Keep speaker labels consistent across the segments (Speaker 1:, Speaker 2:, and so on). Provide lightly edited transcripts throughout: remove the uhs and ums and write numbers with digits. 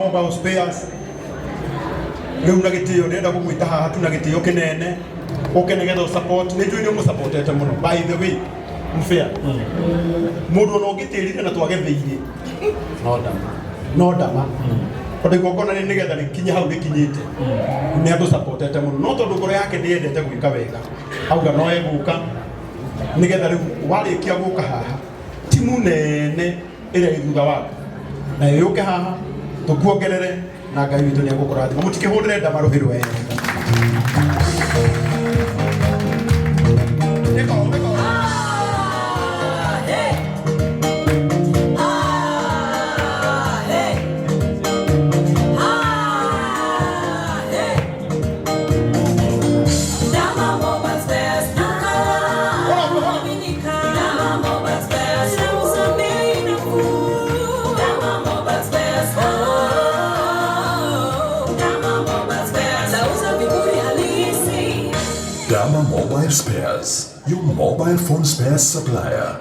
Speaker 1: Mobile Spares riu na gitio ndĩrenda gũgwĩta haha tu na gĩtĩo kĩnene ũke nĩgetha ũsupport. Nĩ njũĩ nĩ ũmũsupportete mũno, by the way, mfair mũndũ ona ũngĩtĩrire na twagethĩire.
Speaker 2: No ndama.
Speaker 1: No ndama tondũ igongona rĩ nĩgetha rĩkinye hau rĩkinyĩte nĩ andũ supportete mũno, no tondũ ngoro yake ndĩendete gwĩka wega, auga no egũka nĩgetha rĩu warĩkia gũka haha, timu nene ĩrĩa ĩ thutha waku nayo yũke haha tũkuongerere, na Ngai witũ nĩ egũkũrathima. Mũtikĩhũrĩre ndama rũhĩ rwega. Nĩko, nĩko.
Speaker 3: Dama Mobile Spares, your mobile phone spares supplier.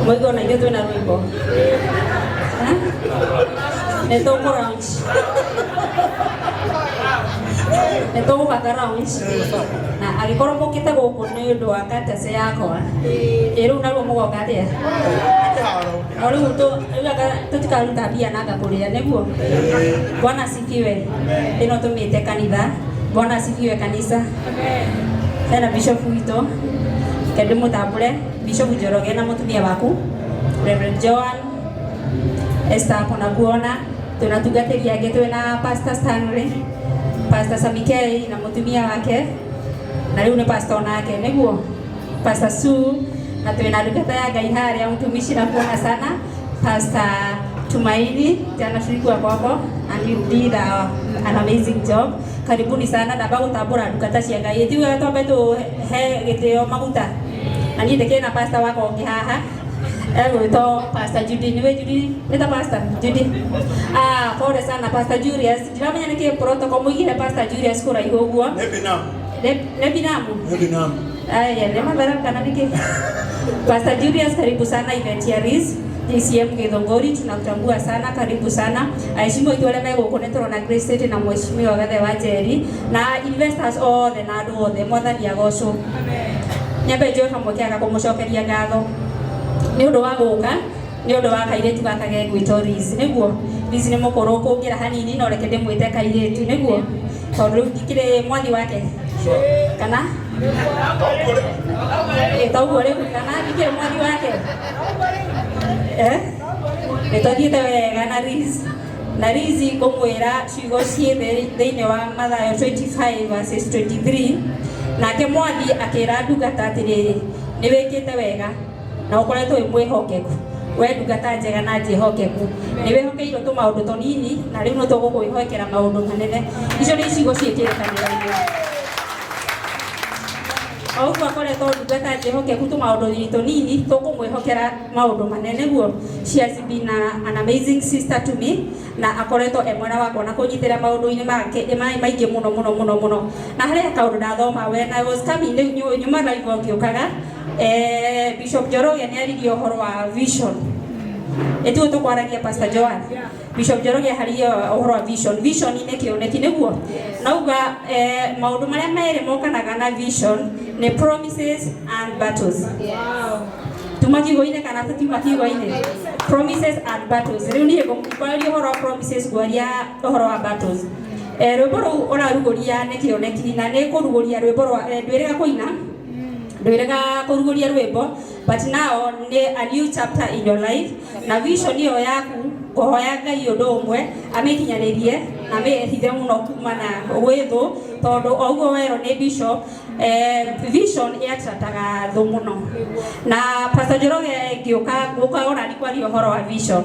Speaker 4: Mwaigua ona ithuĩ twĩna rwĩmbo nĩ tũkũ launch, nĩ tũgũbanga launch, na angĩkorwo mũkĩte gũkũ nĩ ũndũ wa courtesy yakwa ĩ, rĩu naruo mũgoka atĩa? O rĩu rĩu anga tũtikaruta mbia na ngakũrĩa nĩguo. Bwana asifiwe. Ĩno tũmĩte kanitha. Bwana asifiwe kanisa. Hena bishop witũ, kende mũtambũre Bishop Njoroge na mũtumia waku Reverend Joan Esther kona kuona twĩna tungatĩri angĩ, twĩna Pastor Stanley, Pastor Samikei na mũtumia wake, na rĩu nĩ pastor nake nĩguo Pastor Sue, na twĩna ndungata ya Ngai harĩa, mtumishi na kuona sana Pastor Tumaini, jana tulikuwa kwako and you did an amazing job. Karibuni sana. Ndamba gũtambũra ndungata cia Ngai, tiwe twambe tũhe gĩtĩo maguta, na niĩ ndĩkĩrĩ na pastor wakwa ũngĩ haha egwĩtwo Pastor Judy. Niwe Judy? Nĩ ta Pastor Judy. Ah, pole sana Pastor Julius, ndiramenya nĩkĩ protocol mũigire Pastor Julius kũraihu ũguo.
Speaker 1: Nĩ binamu.
Speaker 4: Nĩ binamu.
Speaker 1: Nĩ binamu.
Speaker 4: Aya, nĩ mathara kana nĩkĩ? Pastor Julius, karibu sana event ya Riz JCM Githunguri, tunakutambua sana, karibu sana. Aheshimu aitũ arĩa me gũkũ, nĩ tũrona Grace City na mheshimiwa Gathe wa Njeri na investors othe na andũ othe, Mwathani agocwo. Nyambe njoe kamweke aka kũmũcokeria ngatho nĩ ũndũ wa gũka, nĩ ũndũ wa kairĩtu gaka gegwĩtwo Liz. Nĩguo Liz nĩ mũkũrũ kũngĩra hanini, no reke ndĩmwĩte kairĩtu nĩguo tondũ rĩu ndikĩrĩ mwathi wake kana ĩ toguo rĩu, kana ndikĩrĩ mwathi wake, eh, nĩ twathiĩte wega na Liz, na Liz ngũmwĩra ciugo ciĩ thĩinĩ wa Mathayo 25 verses 23: "Nake mwathi akĩra ndungata atĩrĩrĩ, 'Nĩ wĩkĩte wega na ũkoretwo wĩ mwĩhokeku, we ndungata njega na njĩhokeku. Nĩ wĩhokeirwo tũmaũndũ tũnini, na rĩu no tũgũkwĩhokera maũndũ manene.'" Icio nĩ ciugo ciĩ kĩrĩkanĩro-inĩ. O ũguo akoretwo ndungata njĩhokeku tũmaũndũ-inĩ tũnini, tũkũmwĩhokera maũndũ manene guo. She has been an amazing sister to me, na akoretwo e mwena wakwa na kũnyitĩra maũndũ-inĩ make maingĩ mũno mũno mũno mũno. Na harĩ kaũndũ ndathoma when I was coming, rĩu nyuma live ngĩũkaga, Bishop Njoroge nĩ aririe ũhoro wa vision. Ĩtiguo tũkwaragia Pastor Joan? Bishop Njoroge haririe ũhoro wa vision. Vision nĩ kĩoneki nĩguo nauga, maũndũ marĩa merĩ mokanaga na vision nĩ promises and battles. Tuma kiugo-inĩ kana tũtiuma kiugo-inĩ? Promises and battles. Rĩu niĩ ngwaria ũhoro wa promises, ngwaria ũhoro wa battles. Rwĩmbo rũu ũrarugũria nĩ kĩoneki, na nĩ kũrugũria rwĩmbo rwa ndwĩrĩga kũina, ndwĩrĩga kũrugũria rwĩmbo, but now nĩ a new chapter in your life na vision ĩyo yaku. Ngũhoya Ngai ũndũ ũmwe, amĩkinyanĩrie na amĩhithe mũno kumana gwĩ thũ, tondũ o ũguo werwo nĩ bishop, vision ĩattractaga thũ mũno. Na Pastor Njoroge, ngĩũka ngũka ona kwaria ũhoro wa vision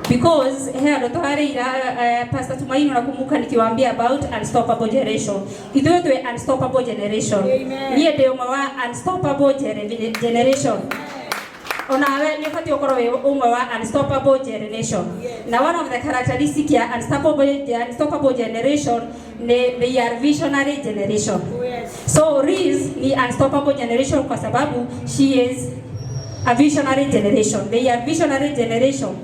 Speaker 4: because he andũ tũrarĩira, Pastor Tumaini, unakumbuka nikiwaambia about unstoppable generation? Ithuĩ twĩ unstoppable generation. Niĩ ndĩ ũmwe wa unstoppable generation, onawe nĩ ũbatiĩ ũkorwo wĩ ũmwe wa unstoppable generation. Na one of the characteristic ya unstoppable generation ni they are visionary generation. So Liz ni unstoppable generation kwa sababu she is A visionary generation. They are visionary generation.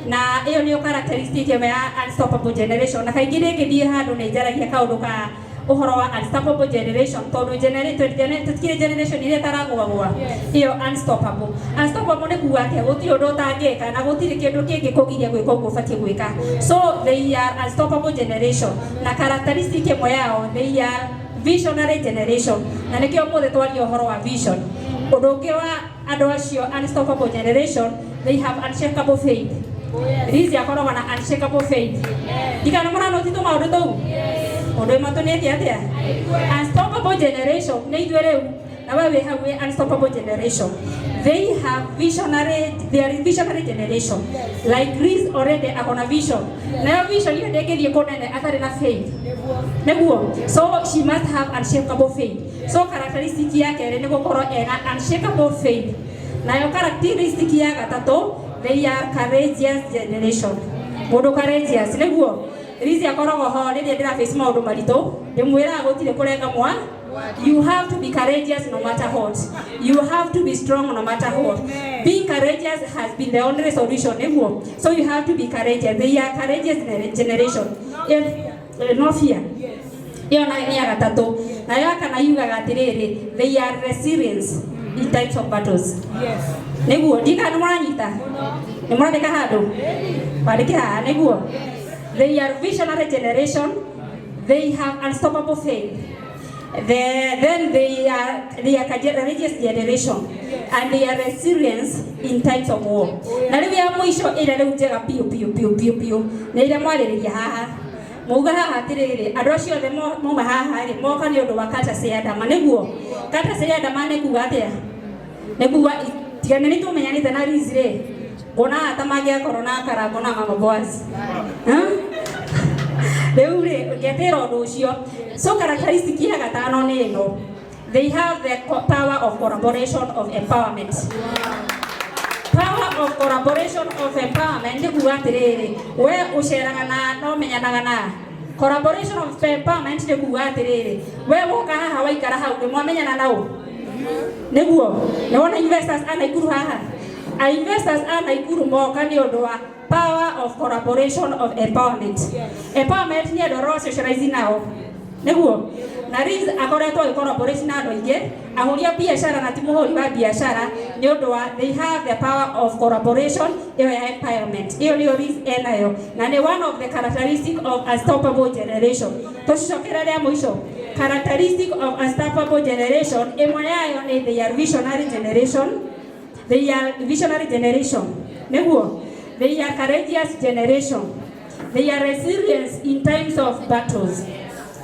Speaker 4: Na ĩyo nĩyo characteristic ĩmwe ya unstoppable generation. Na kaingĩ rĩngĩ thiĩ handũ nĩ njaragia kaũndũ ka ũhoro wa unstoppable generation, tondũ tũtikĩrĩ generation iria ĩtaragũagũa. Ĩyo unstoppable. Unstoppable nĩ kuga atĩa? Gũtirĩ ũndũ ũtangĩka na gũtirĩ kĩndũ kĩngĩ kũgiria gwĩka ũguo ũbatiĩ gwĩka. So they are unstoppable generation. Na characteristic ĩmwe yao, they are visionary generation. Na nĩkĩo ũmũthĩ twaria ũhoro wa vision. Ũndũ ũngĩ wa andũ acio unstoppable generation, they have unshakable faith. Liz akoragwo na unshakable faith. Ndikana mũranoti tũmaũndũ tũu? Ũndũ ĩmwe tũnĩtie atĩa? Unstoppable generation nĩ ithuĩ rĩu, na we wĩ hau wĩ unstoppable generation. They have visionary, they are visionary generation. Like Liz already akona vision. Nayo vision hiyo ndĩngĩthiĩ kũnene atarĩ na faith. Nĩguo. So she must have unshakable faith. So characteristic ya kerĩ nĩ gũkorwo ena unshakable faith. Nayo characteristic ya gatatũ, they are courageous generation. Mũndũ courageous, nĩguo. Liz akoragwo ho rĩrĩa ndĩra face maũndũ maritũ, ndĩmwĩraga gũtirĩ kũrenga mwa. You have to be courageous no matter what. You have to be strong no matter what. Being courageous has been the only solution, nĩguo. So you have to be courageous. They are courageous generation. If, no fear. Ĩyo nayo nĩ ya gatatũ. Nayo ya kana yugaga atĩrĩrĩ, they are resilient in times of battles. Nĩguo, ndikana nĩ mũranyita? Nĩ mũrandĩka handũ? Wandĩke haha, nĩguo. They are visionary generation. They have unstoppable faith. Then they are courageous generation and they are resilient in times of war. Na rĩu ya mũico ĩrĩa rĩu njega piũ piũ piũ piũ piũ nĩ ĩrĩa mwarĩrĩria haha. Mauga haha atĩrĩrĩ, andũ acio othe mauma haha rĩ, moka nĩ ũndũ wa Kata ya Ndama, nĩguo. Kata ya Ndama nĩ kuga atĩa? Nĩ kuga tiga nĩ tũmenyanĩte na Liz rĩ, nguona ta mangĩakorwo na Karango na Mama Boaz. Rĩu rĩ, ngetĩra ũndũ ũcio. So characteristic ya gatano nĩ ĩno. They have the power of collaboration of empowerment. Power of collaboration of empowerment nĩ kuga atĩrĩrĩ, we ũceraga na no menyanaga na collaboration of empowerment nĩ kuga atĩrĩrĩ, we woka haha waikara hau nĩ mwamenyana nao, nĩguo nĩ wona investors a Naikuru haha, a investors a Naikuru moka nĩ ũndũ wa power of collaboration of empowerment. Empowerment nĩ andũ arĩa socialize nao, nĩguo. Na Liz akoretwo agĩ collaborate na andũ aingĩ, ahũri a biacara na ti mũhũri wa biacara, nĩ ũndũ wa they have the power of collaboration ĩyo ya empowerment. Ĩyo nĩyo Liz enayo na nĩ one of the characteristic of unstoppable generation. Tũcicokere rĩa mũico, characteristic of unstoppable generation ĩmwe yayo nĩ they are visionary generation. They are visionary generation, nĩguo. They are courageous generation. They are resilient in times of battles.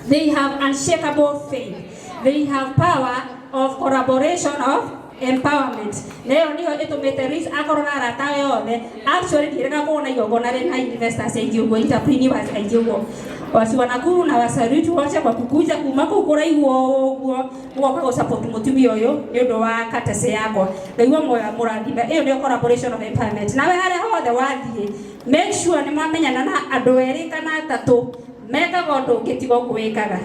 Speaker 4: They have unshakable faith. They have power of collaboration of empowerment. Na ĩyo nĩyo ĩtũmĩte Liz akorwo na arata othe. Actually ndiĩrĩga kuona igongona rĩna investors aingĩ ũguo, entrepreneurs aingĩ ũguo. Wasi wa Nakuru na wasaluti wote kwa kukuja kuma kũu kũraihu ũguo mũgoka gũ support mũtumia ũyũ nĩ ũndũ wa katese yakwa. Ngaigua moyo mũrathime. Ĩyo nĩyo collaboration of empowerment. Nawe harĩa hothe wathiĩ, make sure nĩ mwamenyana na andũ erĩ kana atatũ mekaga ũndũ ũngĩ tiga ũguo wĩkaga,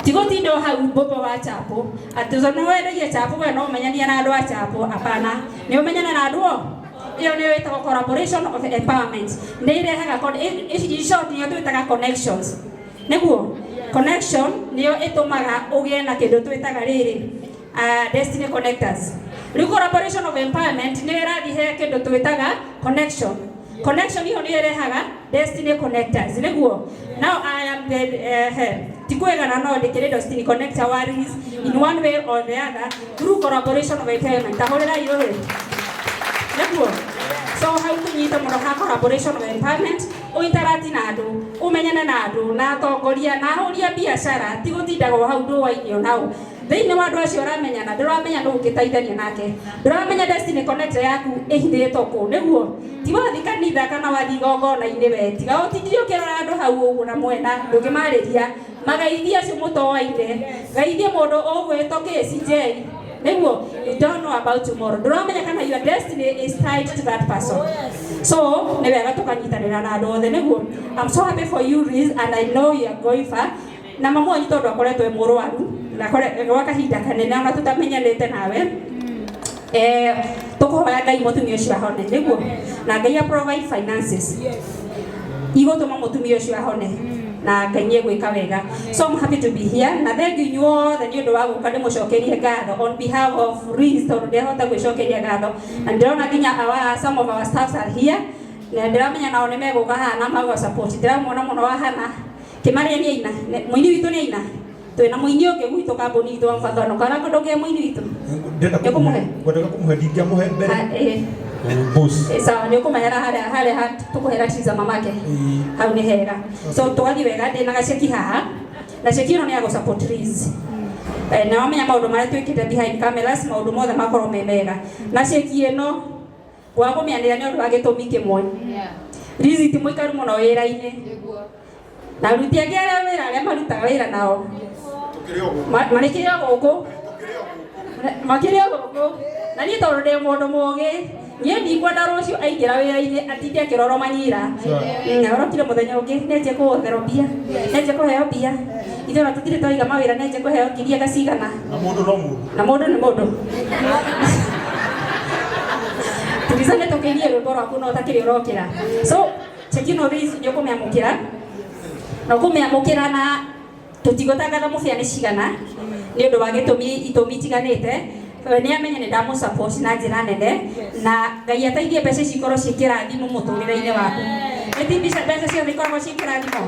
Speaker 4: tigũtinda o hau mbũmbũ wa chapo atĩ nĩ wendagia chapo, we no ũmenyania na andũ a chapo. Hapana, nĩ ũmenyana na andũ o ĩyo nĩyo ĩtagwo collaboration of empowerment. Nĩ irehaga in short nĩyo twĩtaga connections, nĩguo. Connection nĩyo ĩtũmaga ũgĩe na kĩndũ twĩtaga rĩrĩ, destiny connectors. Rĩu collaboration of empowerment nĩyo ĩrathiĩ he kĩndũ twĩtaga connection. Connection ĩyo nĩyo ĩrehaga destiny connectors, nĩguo. Now I am the ti kwĩgana no ndĩkĩrĩ destiny connector wa Liz in one way or the other through collaboration of empowerment. Tahũrĩra irũrĩ, nĩguo. So hau tũnyite mũno ha collaboration of empowerment, ũinteracti na andũ, ũmenyane na andũ na atongoria na ahũri a biacara, ti gũtindaga o hau ndũa-inĩ onao. Thĩinĩ wa andũ acio ũramenyana, ndũramenya nũ ũngĩteithania nake, ndũramenya destiny connector yaku ĩhithĩtwo kũ, nĩguo. Ti wathi kanitha kana wathi igongona-inĩ, we tiga ũtindire ũkĩrora andũ hau ũguo na mwena, ndũngĩmarĩria. Magaithie acio mũtoaine, geithie mũndũ ũgwĩtwo KCJ, nĩguo. You don't know about tomorrow. Ndũramenya kana your destiny is tied to that person. So nĩ wega tũkanyitanĩra na andũ othe, nĩguo. I'm so happy for you, Liz, and I know you are going far. Na mamu wanyu tondũ akoretwo e mũrwaru na gwa kahinda kanene ona tũtamenyanĩte nawe. Tũkũhoya Ngai mũtumia ũcio ahone, nĩguo na Ngai a provide finances igũtũma mũtumia ũcio ahone na Ngai nĩ egwĩka wega. So I'm happy to be here na thank you inyuothe nĩ ũndũ wa gũka ndĩmũcokerie ngatho on behalf of Liz, tondũ ndĩrahota gwĩcokeria ngatho na ndĩrona nginya some of our staffs are here na ndĩramenya nao nĩ megũka haha na magwa support. Ndĩramuona mũno wa hana kĩmarĩa nĩ aina mũini witũ nĩ aina twĩna mũini ũngĩ gwitũ kambuni itũ wa mbathano kana kũndũ kĩa mũini witũ.
Speaker 1: Ndĩrenda
Speaker 4: Nĩũkũmũhe?
Speaker 1: Ngwendaga kũmũhe, ndingĩamũhe mbere.
Speaker 4: Ah, eh.
Speaker 1: Boss.
Speaker 4: Sawa, nĩ ũkũmehera harĩa harĩa tũkũhera ciza mamake hau nĩ hega. So tũgathiĩ wega, ndĩna gaceki haha na ceki ĩno nĩ ya gũ support Liz. Na wamenya maũndũ marĩa twĩkĩte behind cameras, maũndũ mothe makorwo me mega na ceki ĩno gwa kũmĩanĩra nĩ ũndũ wa gĩtũmi kĩmwe. Liz ti mũikaru mũno wĩra-inĩ na aruti angĩ arĩa wĩra arĩa marutaga wĩra nao marĩkĩrĩ o gũkũ, makĩrĩ o gũkũ, na niĩ tondũ ndĩ mũndũ mũgĩ, niĩ ndikwenda rũciũ aingĩra wĩra-inĩ atinde akĩrorwo manyira. Arokire mũthenya ũngĩ nĩanjie kũhotherwo mbia, nĩanjie kũheo mbia, ithuĩ ona tũtirĩ twaiga mawĩra, nĩanjie kũheo ngiri anga cigana.
Speaker 1: Na mũndũ no mũndũ.
Speaker 4: Na mũndũ nĩ mũndũ. Turizane tũkĩinie rwĩmbo rwaku no ũtakĩrĩ ũrokĩra. So cheki no Liz nĩ ũkũmĩamũkĩra na ũkũmĩamũkĩra na tũtigũtangatha mũbĩa nĩ cigana nĩ ũndũ wa gĩtũmi itũmi itiganĩte. Nĩ amenye nĩ ndamũ support na njĩra nene na Ngai ateithie mbeca ici ikorwo ciĩ kĩrathimo mũtũrĩre-inĩ waku. Nĩ ti mbeca ciothe ikoragwo ciĩ kĩrathimo.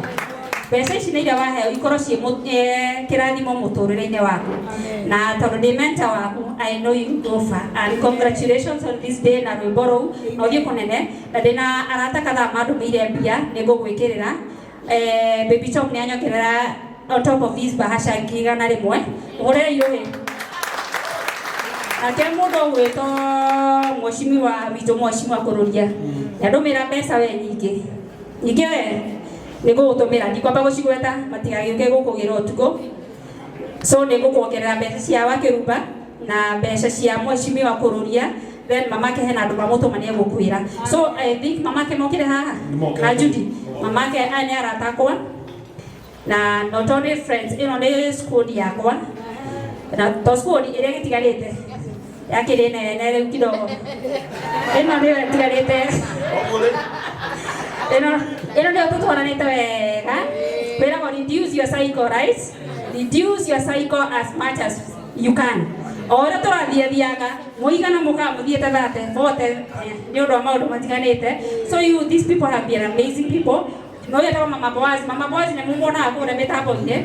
Speaker 4: Mbeca ici nĩ iria waheo ikorwo ciĩ kĩrathimo mũtũrĩre-inĩ waku. Na tondũ ndĩ mentor waku, I know you go far. And congratulations on this day na rwĩmbo rũu na ũthiĩ kũnene. Na ndĩna arata kadhaa mandũmĩire mbia nĩ ngũgwĩkĩrĩra. Baby Tom nĩ anyongerera on top of this bahasha 100,000. Ũhũrĩre irũhĩ. Nake mũndũ ũgwĩtwo mheshimiwa witũ, mheshimiwa Kũrũria, nĩandũmĩra mbeca we nyingĩ nyingĩ, we nĩ ngũgũtũmĩra, ndikwamba gũcigweta matigagĩũke gũkũgĩra ũtukũ. So nĩ ngũkuongerera mbeca cia Wakĩrumba na mbeca cia mheshimiwa Kũrũria, then mamake hena andũ mamũtũma nĩ egũkwĩra. So I think mamake mokire haha
Speaker 1: Nĩmokire.
Speaker 4: na Judy mamake aya nĩ arata akwa na not only friends, ĩno nĩ squad yakwa na to squad ĩrĩa ĩgĩtigarĩte yakĩrĩ nene rĩu kidogo, ĩno nĩyo ĩtigarĩte, ĩno nĩyo tũtwaranĩte wega. Kwĩragwo reduce your cycle, right? Reduce your cycle as much as you can. O ũrĩa tũrathiĩ thiaga mũigana mũkaga mũthiĩte thate bote nĩ ũndũ wa maũndũ matiganĩte. So you these people have been amazing people. No yetagwo Mama Boaz. Mama Boaz nĩ mũmuonaga kũrĩa mĩtambo-inĩ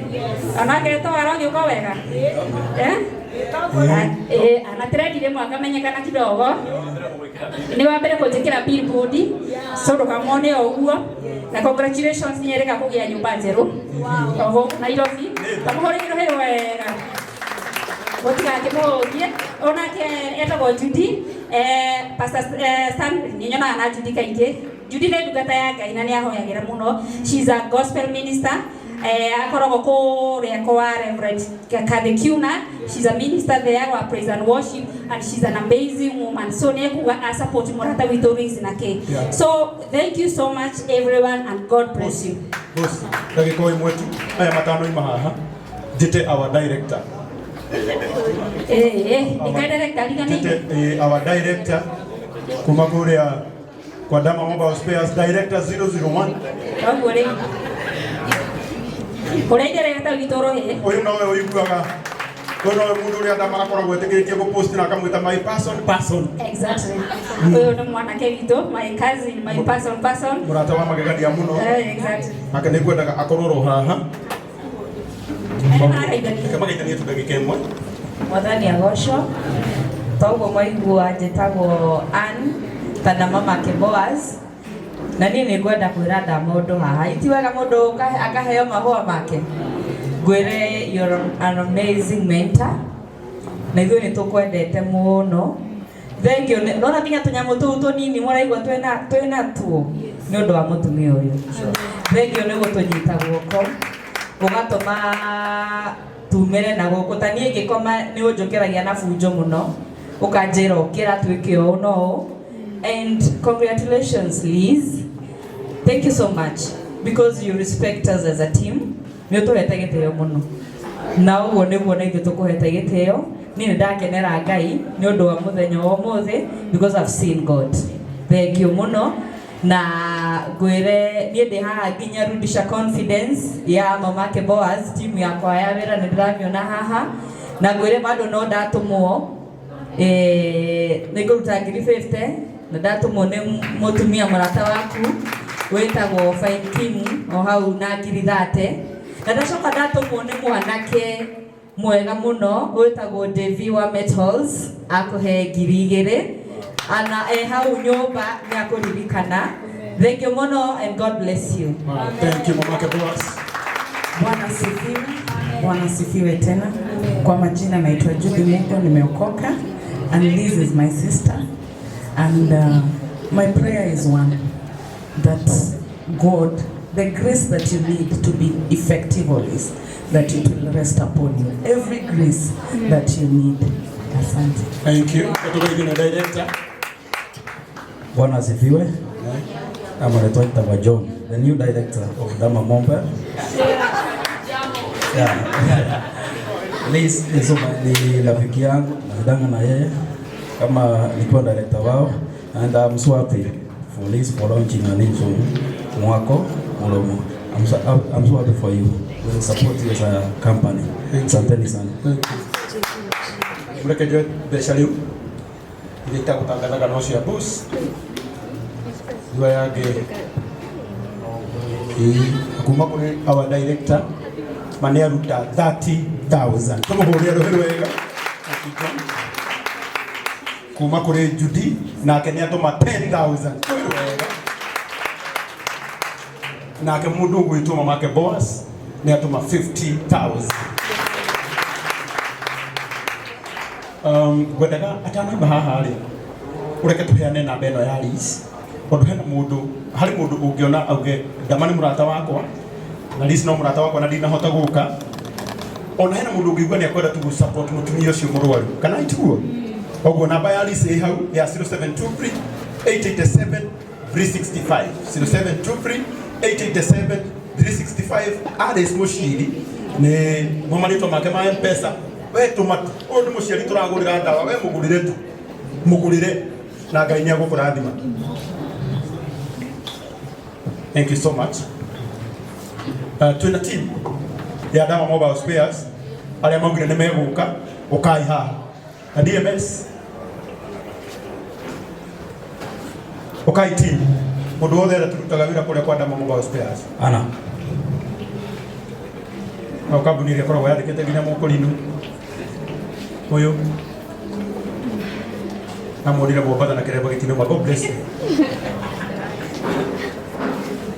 Speaker 4: onake to arogĩũka wega, eh. Ana trend rĩmwe akamenyekana kidogo, nĩ wa mbere kũnjĩkĩra billboard, so ndũkamwone o ũguo. Na congratulations, nĩ erĩga kũgĩa nyũmba njerũ o gũkũ Nairobi. Tamũhũrĩre rũhĩ wega mũtigakĩmũhũrie. Onake etagwo Judy, Pastor Stanley nĩ nyonaga na Judy kaingĩ. Judy nĩ ndungata ya Ngai na nĩ ahoyagĩra mũno. She is a gospel minister, akoragwo kũrĩa kwa Reverend Kathy Kiuna. She's a minister there wa praise and worship and she's an amazing woman. So nĩ ekuga a support mũrata witũ Liz na kĩ. So thank you so much everyone and God bless you.
Speaker 1: Boss, ndagĩka o ĩmwe tu, aya matano ima haha njĩte our director.
Speaker 4: Ĩka director riganĩire.
Speaker 1: Njĩte our director kuma kũrĩa kwa Dama Mobile Spares, director 001.
Speaker 4: Koguo rĩ kũrĩa director witũ rũhĩ.
Speaker 1: Ũyũ nowe ũiguaga, ũyũ nowe mũndũ ũrĩa Dama akoragwo etĩkĩrĩtie gũpost na akamwĩta my person person.
Speaker 4: Exactly, ũyũ nĩ mwanake witũ, my cousin, my person person.
Speaker 1: Mũrata wa magegania mũno.
Speaker 4: Exactly.
Speaker 1: Nake nĩ ngwendaga akorwo ro haha.
Speaker 4: Marageithania.
Speaker 1: Reke mageithanie tu ndagĩka ĩmwe.
Speaker 2: Mwathani agocwo. Toguo mwaigua, njĩtagwo Ann kana mama ke Boaz, na niĩ nĩ ngwenda kwĩra nda mũndũ haha iti wega mũndũ akaheo mahũa make. Ngwĩre you're an amazing mentor na ithuĩ nĩ tũkwendete mũno. Thank you. Nona nginya tũnyamũ tũu tũnini mũraigua twĩna tuo nĩ ũndũ wa mũtumia ũyũ. Thank you nĩ gũtũnyita guoko ũgatũma tumĩre na gũkũ. Ta niĩ ngĩkoma nĩ ũnjũkĩragia na bunjo mũno, ũkanjĩra ũkĩra twĩke ũũ no ũũ. And congratulations Liz, thank you so much because you respect us as a team. Nĩ ũtũhete gĩtĩo mũno na ũguo nĩguo na ithuĩ tũkũhete gĩtĩo. Niĩ nĩ ndakenera Ngai nĩ ũndũ wa mũthenya wa ũmũthĩ because I've seen God. Thank you mũno na ngwĩre niĩ ndĩ haha nginya rudisha confidence ya mamake Boaz timu yakwa ya wĩra nĩ ndĩramĩona haha na ngwĩre bado no ndatũmwo nĩ ngũruta ngiri 50 na ndatũmwo nĩ mũtumia mũrata waku wĩtagwo Fine Kim o hau na ngiri 30 na ndacoka ndatũmwo nĩ mwanake mwega mũno wĩtagwo Devi wa Metals akũhe ngiri igĩrĩ ana e hau nyũmba nĩ akũririkana. Thank you mũno and God bless you.
Speaker 1: Wow, thank you mamake Boaz.
Speaker 5: Bwana sifiwe. Bwana sifiwe tena. Kwa majina naitwa Judy Mugo, nimeokoka and Liz is my sister and my prayer is one that God, the grace that you need to be effective always, that it will rest upon you. Every grace that you need. Asante.
Speaker 1: Thank you. Tukaithie na director.
Speaker 6: Bwana asifiwe. I'm anaitwa John, the new director of Dama Mobile. Yeah. Liz ni rafiki yangu, tunazidanga na yeye kama nikiwa director wao and I'm so happy for Liz for launching a new song Mwako Mulomo. I'm so happy for you. We will support you as a company. Asanteni sana.
Speaker 1: Mreke njoe mbeca rĩu iria itagũtangathaga no cia bus thua yangĩ kuma kũrĩ our director ma nĩ aruta 30,000 tũmũhũrĩre rũhĩ rwega kuma kũrĩ Judy nake nĩ atũma 10,000 rũhĩ rwega nake mũndũ ũgwĩtwo mamake Boaz nĩ atũma 50,000. Ngwendaga atanauma haha rĩ ũreke tũheane namba ĩno ya Liz tondũ hena mũndũ harĩ mũndũ ũngĩona auge Dama nĩ mũrata wakwa na Liz no mũrata wakwa na ndinahota gũka ona hena mũndũ ũngĩigua nĩ akwenda tu gũ support mũtumia ũcio mũrwaru kana itiguo koguo namba ya Liz ĩ hau ya 0723 887 365 0723 887 365 Alice Mushiri nĩ mo marĩtwa make ma M-Pesa we tũma tu ũyũ nĩ mũciari tũragũrĩra ndawa we mũgũrĩre tu mũgũrĩre na Ngai nĩ agũkũrathima. Thank you so much. Twĩna team ya Dama Mobile Spares arĩa maugire nĩ megũka ũkai haha na DMS ũkai team mũndũ wothe ũrĩa tũrutaga wĩra kũrĩa kwa Dama Mobile Spares
Speaker 6: Ana.
Speaker 1: No kambuni ĩrĩa ĩkoragwo yandĩkĩte nginya mũkũrinũ ũyũ namuonire Mombatha na kĩremba gĩtinoma. God bless you.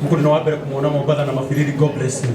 Speaker 1: Mũkũrinũ wa mbere kũmuona Mombatha na mabiriri. God bless you.